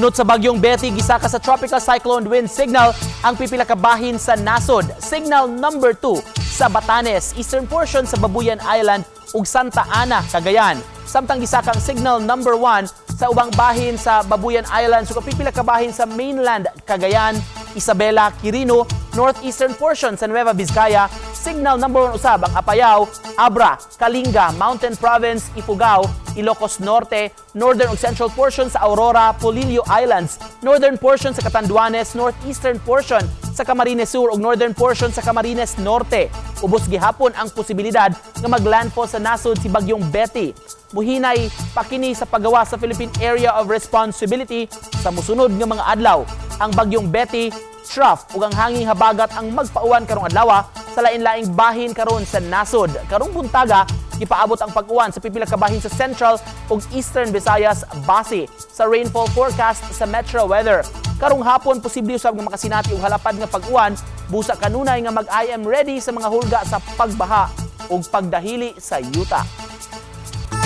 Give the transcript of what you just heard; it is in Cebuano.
Sunod sa bagyong Betty, gisaka sa Tropical Cyclone Wind Signal ang pipila ka bahin sa nasod. Signal number 2 sa Batanes, eastern portion sa Babuyan Island ug Santa Ana, Cagayan. Samtang gisaka ang signal number 1 sa ubang bahin sa Babuyan Island ug pipila ka bahin sa mainland Cagayan, Isabela, Quirino, northeastern portion sa Nueva Vizcaya, signal number 1 usab ang Apayao, Abra, Kalinga, Mountain Province, Ifugao, Ilocos Norte, northern ug central portion sa Aurora, Polillo Islands, northern portion sa Catanduanes, northeastern portion sa Camarines Sur ug northern portion sa Camarines Norte. Ubos gihapon ang posibilidad nga maglandfall sa nasod si Bagyong Betty. Muhinay pa kini sa paggawa sa Philippine Area of Responsibility sa musunod nga mga adlaw. Ang Bagyong Betty trough ug ang hanging habagat ang magpauwan karong adlaw sa lain-laing bahin karon sa nasod. Karong buntaga, gipaabot ang pag-uwan sa pipila ka bahin sa Central ug Eastern Visayas base sa rainfall forecast sa Metro Weather. Karong hapon, posible usab nga makasinati og halapad nga pag-uwan, busa kanunay nga mag-I am ready sa mga hulga sa pagbaha ug pagdahili sa yuta.